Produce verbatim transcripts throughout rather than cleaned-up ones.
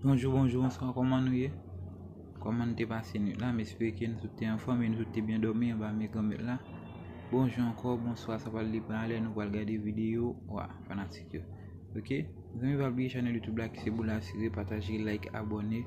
Bonjou, bonjou, bonswa, kòman nou ye? Kòman nou te pase nwit la? M espere ke nou tout te anfòm e nou tout te byen dòmi anba men Granmèt la. Bonjou ankò, bonswa, sa pral depann a lè nou pral gade videyo, wa, fanatik yo. Ok? Zanmi, pa bliye chanèl YouTube la ki se Boul Asire, pataje, like, abòne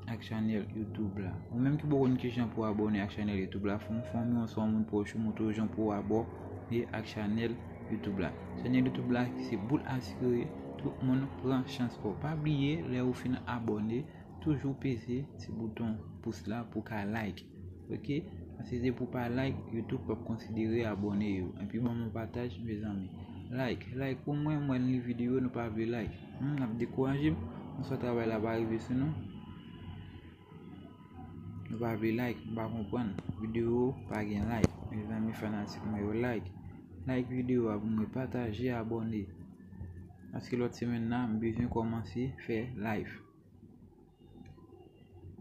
ak chanèl YouTube la. Ou menm ki poko konn kijan pou abòne ak chanèl YouTube la, fè yon fanmi oswa yon moun pwòch ou montre yo jan pou abòne ak chanèl YouTube la. Chanèl YouTube la ki se Boul Asire, tout moun pran chans pa w. Pa bliye, lè ou fin abòne, toujou peze ti bouton pous la pou ka like. Ok? Paske se pou pa like, YouTube p ap konsidere abòne yo. Epi ban m yon pataj, mezanmi. Like, like pou mwen, mwen li videyo, nou pa vle like. Hmm, n ap dekouraje m. Bonswa, travay la pa rive sou nou. Nou pa vle like, m pa konprann. Videyo pa gen like. Mezanmi, fanatik mwen yo, like. Like videyo a pou mwen, pataje, abòne. Paske lòt semèn la, m bezwen kòmanse fè live.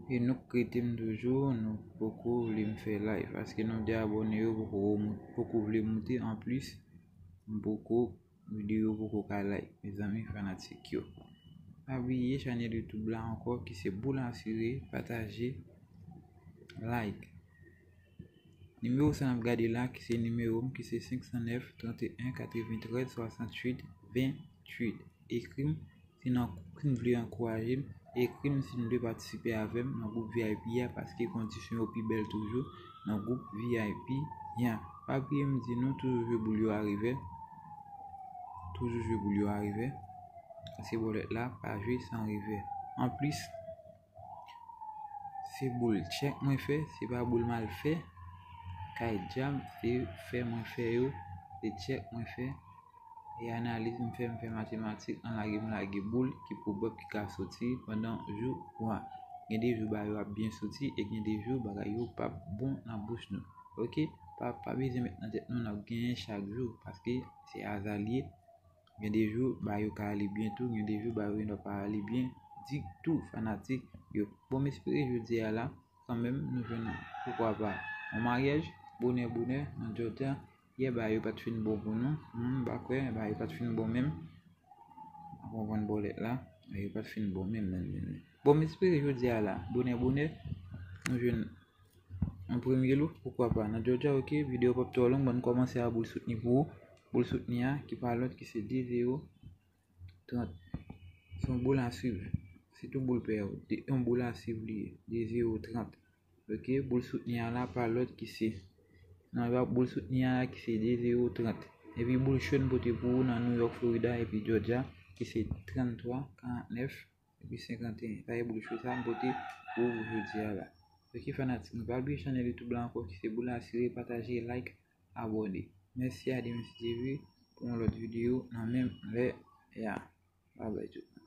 E nou k rete m toujou, nou poko vle m fè live. Paske nonb de abòne yo poko, poko vle moute. Anplis, m poko, videyo poko ka like, mezanmi, fanatik yo. Pa bliye chanèl YouTube la ankò ki se Boul Asire, pataje, like. Nimewo sa n ap gade la ki se nimewo m ki se senk san nèf, trant e en, katreventrèz, swasanntuit, venntuit. Ekri m si n an-, si n vle ankouraje m, ekri m si n vle patisipe avè m nan gwoup V I P a, paske kondisyon yo pi bèl toujou nan gwoup V I P a. Pa bliye m di nou toujou jwe boul yo a revè. Toujou jwe boul yo a revè. Paske bòlèt la pa jwe san revè. Anplis, se boul tchèk mwen fè, se pa boul m al fè kay djab, se fè mwen fè yo, se tchèk mwen fè. E analiz m fè, m fè matematik, an lage m lage boul ki pwobab ki ka soti pandan jou wa. Gen de jou bagay yo ap byen soti e gen de jou bagay yo p ap bon nan bouch nou. Ok? Pa, pa bezwen met nan tèt nou n ap genyen chak jou, paske se aza l ye. Gen de jou bagay yo ka ale byen tou, gen de jou bagay yo pa ale byen ditou, fanatik yo. Bon, m espere jodi a la, kanmenm, nou jwenn, poukwa pa, yon maryaj, bonè, bonè, nan Georgia. Yè bagay yo pa t fin bon pou nou. Hmm, m pa kwè, bagay yo pa t fin bon menm. M pa konprann bòlèt la. Bagay yo pa t fin bon menm, menm, menm, menm. Bon, m espere jodi a la, bonè, bonè, nou jwenn yon premye lou, poukwa pa. Nan Georgia, ok, videyo p ap twò long, ban n kòmanse a boul soutni pou ou. Boul soutni a, ki pa lòt ki se de zewo trant. Se yon boul a swiv. Se tou boul pè yo. De, yon boul a swiv li ye. De zewo trant. Ok, boul soutni a la pa lòt ki se. Nan boul soutni a la ki se de zewo trant. Epi boul cho n pote pou ou nan New York, Florida, epi Georgia, ki se tranntwa, karantnèf, epi senkanteyen. Sa e boul cho sa m pote pou ou jodi a la. Ok, fanatik, nou pa bliye chanèl YouTube la ankò ki se Boul Asire, pataje, like, abòne. Mèsi a Demis T V pou yon lòt videyo nan menm lè a. Bye bye tout moun.